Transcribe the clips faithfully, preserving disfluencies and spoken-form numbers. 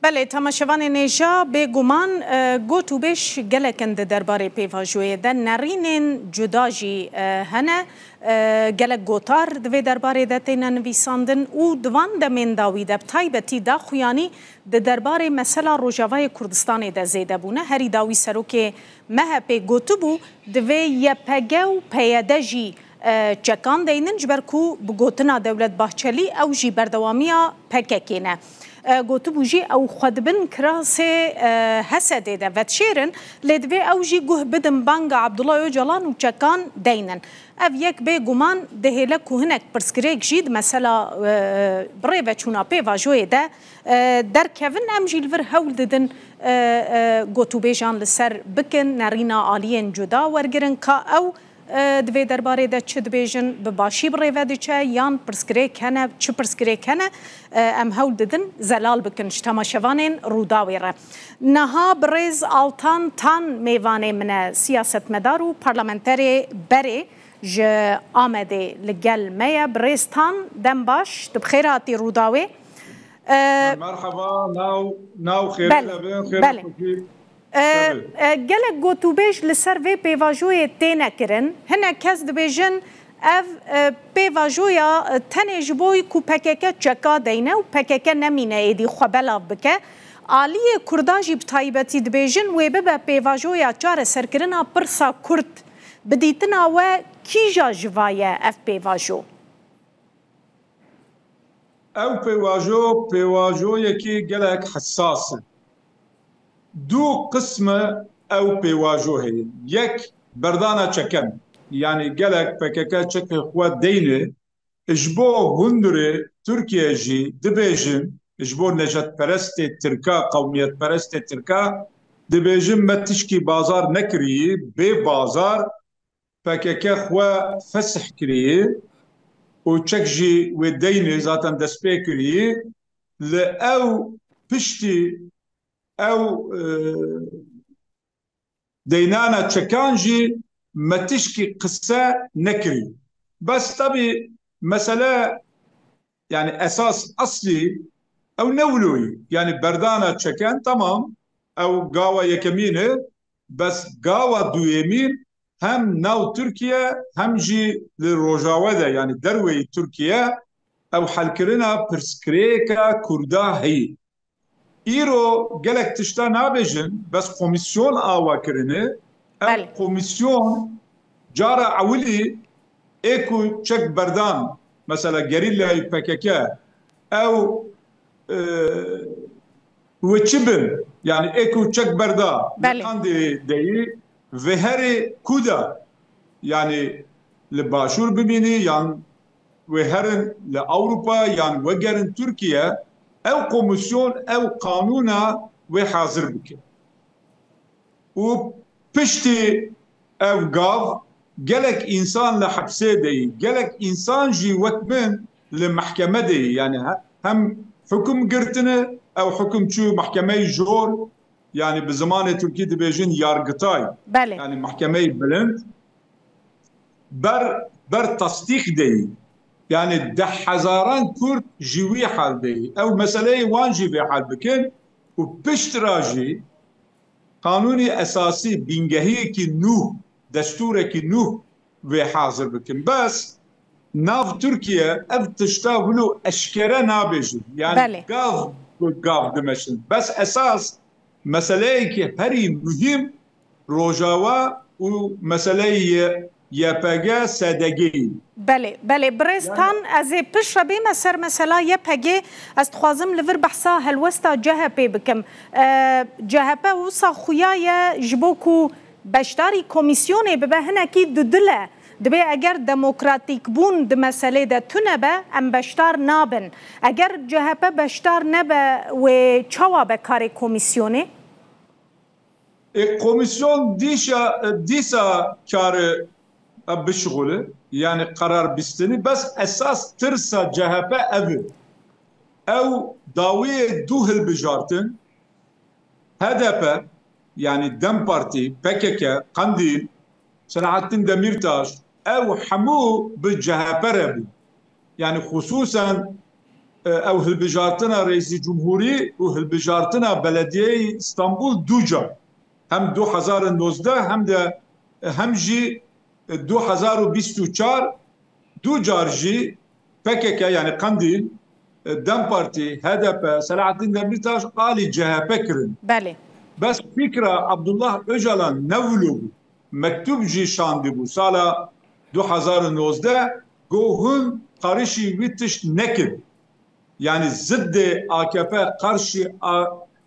Belê, temaşevanên hêja, bêguman, e, got û bêj gelek in di derbarê pêvajoyê de. Nerînên cuda jî, e, hene. E, gelek gotar di vê derbarê de têne nivîsandin û di van demên dawî de, bi taybetî daxuyanî di derbarê mesela Rojavayê Kurdistanê de zêde bûne. Herî dawî serokê M H P gotibû, divê Y P G û P Y D jî e, çekan deynin, ji ber ku bi gotina Dewlet Bahçelî ew jî berdewamiya P K K ne. E, gotibû jî ew xwe dibin kirasê, e, H S D'ê de vedişêrin, lê divê ew jî guh bidin banga Abdullah Ocalan û çekan deynin. Ev yek bêguman dihêle ku hinek pirsgirêk jî di mesela, e, birêveçûna pêvajoyê de, e, derkevin, em jî li vir hewl didin, e, e, gotûbêjan li ser bikin, nerîna aliyên cuda wergirin, ka ew e, di vê derbarê de çi dibêjin, bi başî bi rê ve diçe yan pirsgirêk hene, çi pirsgirêk hene, e, em hewl didin zelal bikin ji temaşevanên Rûdawê re. Niha birêz Altan Tan mêvanê min e, siyasetmedar û parlamenterê berê ji Amedê li gel me ye. Birêz Tan, dem baş, tu bi xêr hatî Rûdawê. E, Merhaba, nav, nav xêrê Belê, te bin, xêrê belê. xwe jî. E, Tabii. e, gelek gotûbêj li ser vê pêvajoyê têne kirin. Hinek kes dibêjin, ev, e, pêvajoya, e, tenê ji bo ku P K K çeka deyne û P K K nemîne êdî xwe belav bike. Aliyê Kurda jî bi taybetî dibêjin, wê bibe pêvajoya çareserkirina pirsa Kurd. Bi dîtina we kîja ji va ye ev pêvajo? Ew pêvajo, pêvajoyekî gelek hesas e. Du qisme ew pêvajo heye. Yek berdana çeken. Yanî gelek P K K çekê xwe deyne. Ji bo hundirê Tirkiye jî dibêjin, ji bo nejadperestê Tirka, qewmiyetperestê Tirka, dibêjin me tişkî bazar nekirî, bê bazar P K K xwe fesih kirî û çek jî wê deynê zaten dest pê kirî. Li ew piştî ew, e, deynana çekan jî me tişkî qise nekirî. Bes tabî mesele, yani esas, eslî ew ne wilo ye. Yani berdana çeken, tamam, ew gawa yekemîn e, bes gawa duyemîn hem nav Tirkiye hem jî li Rojawe de, yani derweyî Tirkiye, ew helkirina pirsgirêka Kurda heye. Îro gelek tişta nabêjin, bes komîsyon awa kirine. Ew Belê. komîsyon cara ewilî ê ku çek berdan, mesela gerîlayê P K K, ew, e, wê çi bin? Yani ê ku çek berda, Belê. li qandê deyî, vê herê ku de, yani li başûr bimînî yan wê herin li Ewropa yan wegerin Tirkiye, ew komîsyon, ew qanûna wê hazir bike. Û piştî ev gav gelek însan li hepsê de yî, gelek însan jî wek min li mehkeme de yî. Yani he-, hem hukum girtine, ew hukum çû mehkemeyê jor, yani bi zimanê Tirkî dibêjin Yargıtay. Belê. Yani mehkemeyê bilind. Ber, ber tasdîq de yî. Yani deh hezaran Kurd ji wî hal de yî. Ew meseleyê wan jî vê hal bikin û pişt ra jî qanûnî esasî, bîngehiyekî nû, destûrekî nû vê hazir bikin. Bes nav Tirkiye ev tişta wilo eşkere nabêjin. Yani Belê. gav bi gav dimeşin. Bes esas meseleyekî herî muhîm Rojava û meseleyê Y P G, S D G yî. Belê, belê. Birêz Yani Tan, ez ê pişt re bême ser mesela Y P G, ez dixwazim li vir behsa helwesta C H P bikim. E, C H P wisa xuya ye ji bo ku beşdarî komîsyonê bibe, hinekî dudil e. Dibê eger demokratîkbûn di meselê de tune be, em beşdar nabin. Eger C H P beşdar nebe, wê çawa be karê komîsyonê? Ê, komîsyon dîşa, dîsa karê bişixule, yani qerar bîstinî, bes esas tirsa C H P ev e. Ew dawiyê du hilbijartin, H D P, yani DEM Partî, P K K, Qendîl, Selahattin Demîrtaş, ew hemû bi C H P re bû. Yani xusûsen, e, ew hilbijartina reîsî cumhurî û hilbijartina belediyeyê Îstanbul du car, hem du hezar û nozdeh hem de, e, hem jî, e, du hezar û bîst û çar, du car jî P K K, yani Qandîl, e, DEM Partî, H D P, Selahattîn Demîrtaş alî C H P kirin. Belê. Bes fikra Abdullah Ocalan ne wilo bû. Mektub jî şandî bû. Sala du hezar û nozdeh got hûn qarişî wî tişt nekin. Yani ziddê A K P, qarşî A-,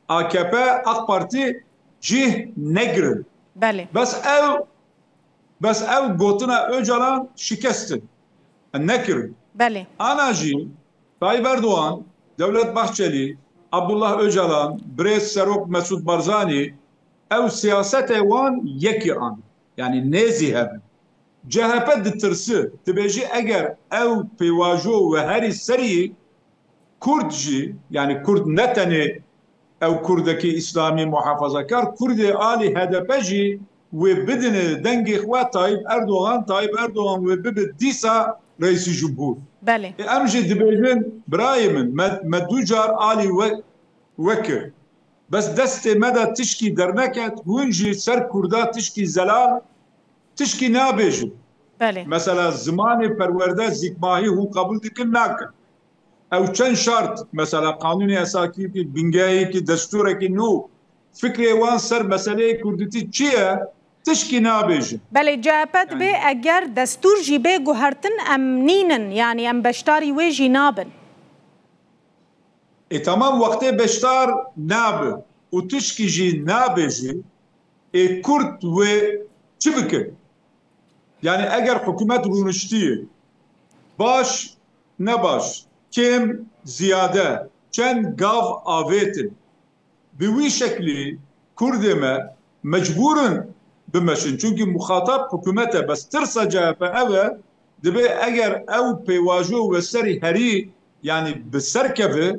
A K P, AK Partî cih negirin. Belê. Bes ew, bes ew gotina Ocalan şikestin. Nekirin. Belê. Ana jî Tayyip Erdoğan, Devlet Bahçeli, Abdullah Ocalan, birêz Serok Mesut Barzanî, ew siyasetê wan yekî an. Yani nêzî hev in. C H P ditirsi, dibêjî eger ew pêvajo we herî serî Kurd jî, yani Kurd ne tenê ew Kurdekî îslamî muhafazakar, Kurdê alî H D P jî wê bidine dengê xwe Tayyip Erdoğan, Tayyip Erdoğan wê bibe dîsa reîsî cumhur. Belê. E, em jî dibêjin, birayê min, me, me du car alî we, we kir. Bes destê me de tişkî derneket, hûn jî ser Kurda tişkî zelal, tişkî nabêjin. Belê. Mesela zimanê perwerde zikmahî hûn qebûl dikin, nakin. Ew çend şart, mesela qanûnê esasî, bingehekî, destûrekî nû, fikrê wan ser meseleyê kurdîtî çi ye, tişkî nabêjin. Belê, C H P dibê eger destûr jî bê guhertin, em nînin, yani em beşdarî wê jî nabin. E, tamam, wextê beşdar nabe û tişkî jî nabêjî, ê Kurd wê çi bikin? Yani eger hikûmet rûniştiye, baş, ne baş, kêm, ziyade, çend gav avêtin, bi wî şeklî Kurdê me mecbûr in bimeşin. Çunkî muxatab hikûmet e, bes tirsa C H P ev e, dibê eger ew pêvajo we serî herî, yanî bi ser keve,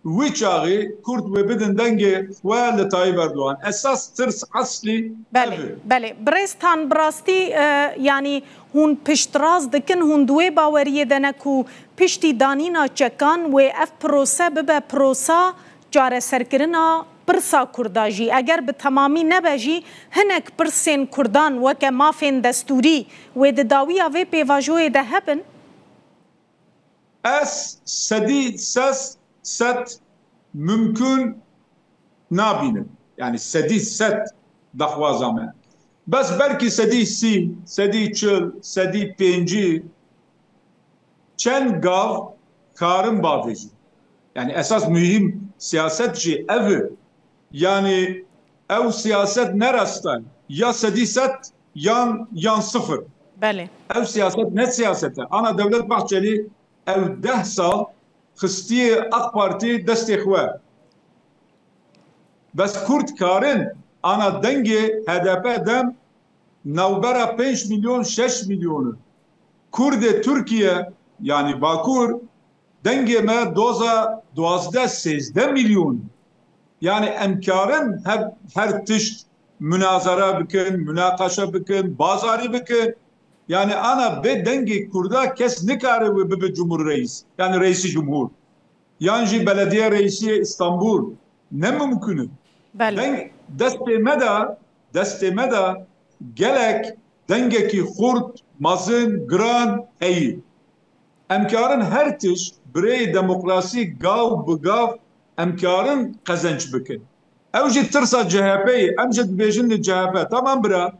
wî çaxî Kurd wê bidin dengê xwe li Tayyip Erdogan. Esas tirs eslî ev e. Belê, belê. Birêz Tan, bi rastî, e, yanî hûn piştrast dikin, hûn di wê baweriyê de ne ku piştî danîna çekan wê ev pirose bibe pirosa çareserkirina pirsa Kurda jî, eger bi temamî nebe jî, hinek pirsên Kurdan weke mafên destûrî wê di dawiya vê pêvajoyê de hebin? Ez sedî ses, sed mimkûn nabînim. Yani sedî sed daxwaza me. Bes belkî sedî sî, sedî çil, sedî pêncî çend gav karin bavêjin. Yani esas muhîm siyaset jî ev e. Yani ew siyaset ne rast e. Ya sedî sed yan, yan sifir. Belê. Ev siyaset ne siyaset e. Ana Devlet Bahçeli ew deh sal xistiye AK Partî destê xwe. Bes Kurd karin ana dengê H D P, DEM navbera pênc milyon, şeş milyon e. Kurdê Tirkiye, yani Bakur, dengê me doza duwazdeh, sêzdeh milyon. Yani em karin her, her tişt munazara bikin, munaqeşe bikin, bazarî bikin. Yani ana bê dengê Kurda kes nikare wê bibe cumhurreis, yani reîsî cumhur. Yan jî belediye reîsiyê Îstanbul. Ne mimkun e. Belê. Deng destê me de, destê me de gelek dengekî xurt, mezin, giran heye. Em karin her tişt bi rêyê demokrasî gav bi gav em karin qezenc bikin. Ew jî tirsa C H P ye. Em jî dibêjin li C H P. Tamam bira,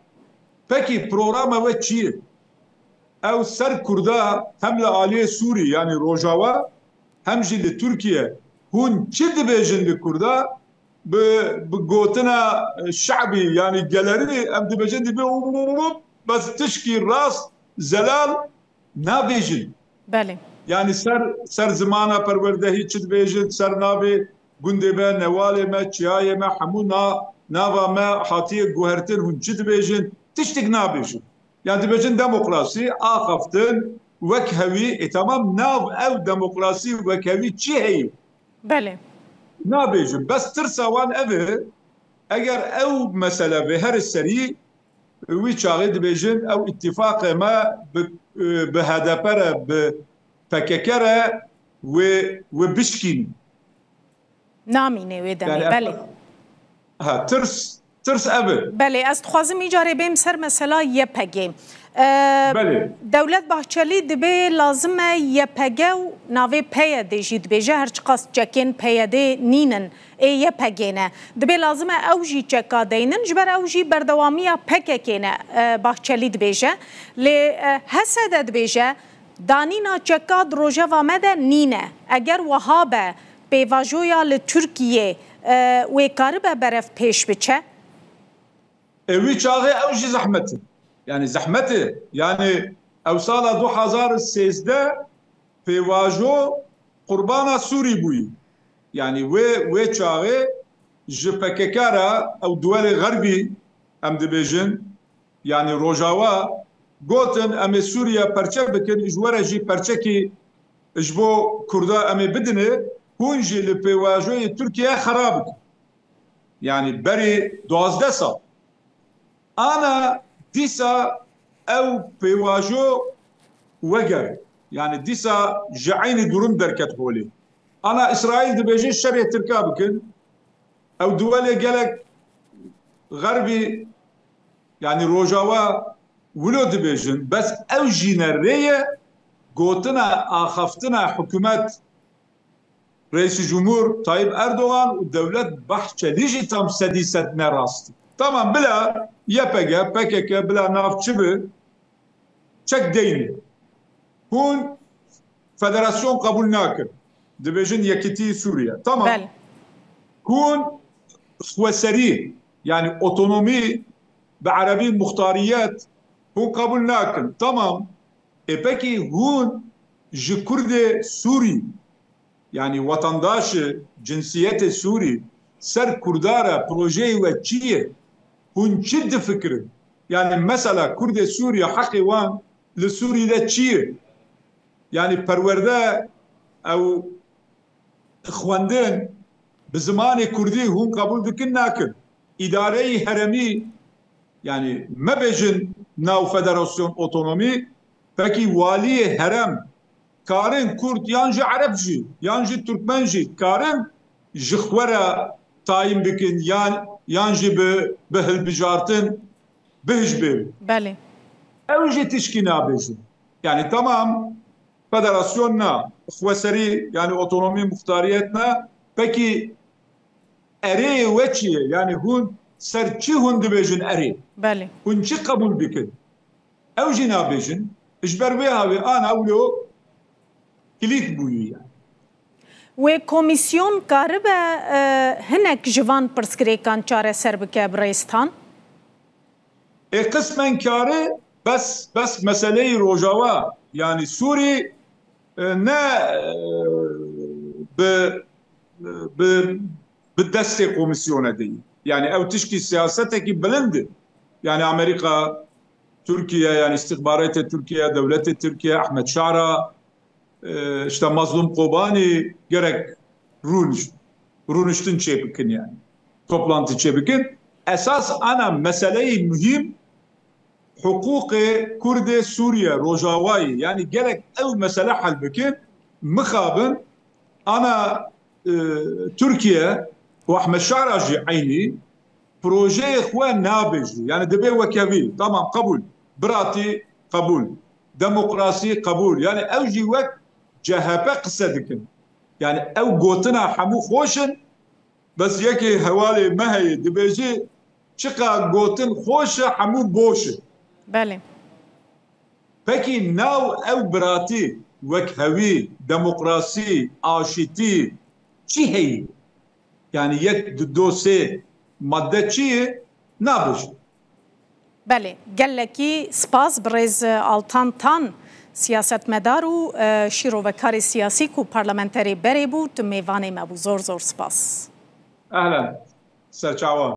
pekî programa we çi ye? Ew ser Kurda hem li aliyê Sûrî, yanî Rojava, hem jî li Tirkiye hûn çi dibêjin li Kurda? Bi, bi gotina, e, şe'bî, yanî gelerî, em dibêjin dibê bes tişkî rast, zelal nabêjin. Belê. Yanî ser, ser zimana perwerdehî çi dibêjin, ser navê gundê me, newalê me, çiyayê me, hemû na-, nava me hatiye guhertin, hûn çi dibêjin? Tiştik nabêjin. Yanî dibêjin demokrasî, axaftin, wekhevî, e, tamam, nav ew demokrasî, wekhevî çi heye? Belê. Nabêjin. Bes tirsa wan ev e, eger ew mesele vê here serî, wî çaxê dibêjin ew îtîfaqê me bi, bi H D P re, bi P K K re wê, wê bişkînin. Namîne wê demê, yani, belê. Ha, tirs, tirs ev e. Belê, ez dixwazim îcarê bêm ser mesela Y P G. Ee, belê. Dewlet Bahçelî dibê lazim e Y P G û navê P Y D jî dibêje, her çiqas çekên P Y D nînin, ê Y P G ne. Dibê lazim e ew jî çeka deynin, ji ber ew jî berdewamiya P K K ne, e, Bahçelî dibêje. Lê, e, H S D dibêje, danîna çeka di rojeva me de nîne. Eger wiha be, pêvajoya li Tirkiyê, e, wê karibe berev pêş biçe? E, wî çaxê ew jî zehmet e. Yani zehmet e. Yani ew sala du hazar û sêzdeh pêvajo qurbana Sûrî bûyî. Yani wê, wê çaxê ji P K K re ew duwelê xerbî, em dibêjin, yani Rojawa, gotin, em ê Sûriye perçe bikin, ji we re jî perçekî ji bo Kurda em ê bidinê, hûn jî li pêvajoyê Tirkiye xera bikin. Yani berî duwazdeh sal. Ana dîsa ew pêvajo weger. Yani dîsa ji eynî durum derket holê. Ana Îsraîl dibêje şerê Tirka bikin. Ew duwelê gelek xerbî, yani Rojawa wilo dibêjin, bes ew jî ne rê ye gotina axaftina hikûmet Reîsî Cumhur Tayyip Erdogan û Dewlet Bahçelî jî tam sedî sed ne rast. Tamam, bila Y P G, P K K, bila nav çi bi, çek deyne. Hûn federasyon qebûl nakin. Dibêjin yekîtî Sûriye. Tamam. Belê. Hûn xweserî, yani otonomî, bi erebî muxtariyet, hûn qebûl nakin. Tamam. Ê pekî hûn ji Kurdê Sûrî, yani wetandaşê cinsiyetê Sûrî, ser Kurda re projeyê we çi ye? Hûn çi difikirin? Yani mesela Kurdê Sûrî, heqê wan li Sûrî de çi ye? Yani perwerde ew xwendin bi zimanê Kurdî hûn qebûl dikin, nakin? Îdareyî heremî, yani mebêjin nav federasyon otonomî, pekî waliyê herem karin Kurd yan jî Ereb jî, yan jî Türkmen jî karin ji xwe re tayîn bikin, yan, yan jî bi, bi hilbijartin bihişbê. Belê. Ew jî tişkî nabêjin. Yani tamam, federasyon na, xweserî, yani otonomî, muxtariyet na, pekî erê we çi ye? Yani hûn ser çi hûn dibêjin erê? Belê. Hûn çi qebûl dikin? Ew jî nabêjin. Ji ber vê havê ana wilo kilît bûyî yani. Wê komîsyon karibe, e, hinek ji van pirsgirêkan çareser bike, birêz Tan? Ê qismen kare, bes, bes meseleyê Rojawa, yani Sûrî, e, ne, e, bi, bi, bi destê komîsyone de ye. Yani ew tişkî siyasetekî bilind e. Yani Amerîka, Tirkiye, yani îstixbaratê Tirkiye, dewletê Tirkiye, Ehmed Şara, e, işte Mazlum Kobanî gerek rûniş-, rûniştin çêbikin yani. Toplantî çêbikin. Esas ana meseleyê muhîm hiqûqê Kurdê Sûriye, Rojawayê. Yani gerek ew mesele hel bikin. Mixabin ana, e, Tirkiye û Ehmed Şara jî eynî projeyê xwe nabêjî. Yani dibê wekevî, tamam, qebûl. Biratî qebûl. Demokrasî qebûl. Yani ew jî wek C H P qise dikin. Yani ew gotina hemû xweş in, bes yekê hevalê me heye dibêje, çiqa gotin xweş e, hemû boş e. Belê. Pekî nav ew biratî, wekhevî, demokrasî, aşîtî çi heye? Yani yek, du, do, sê madde çi ye? Nabêjin. Belê, gelekî spas birêz Altan Tan, siyasetmedar û, e, şîrovekarê siyasî ku parlamenterê berê bû, tu mêvanê me bû. Zor zor spas. Ehlen, serçawan.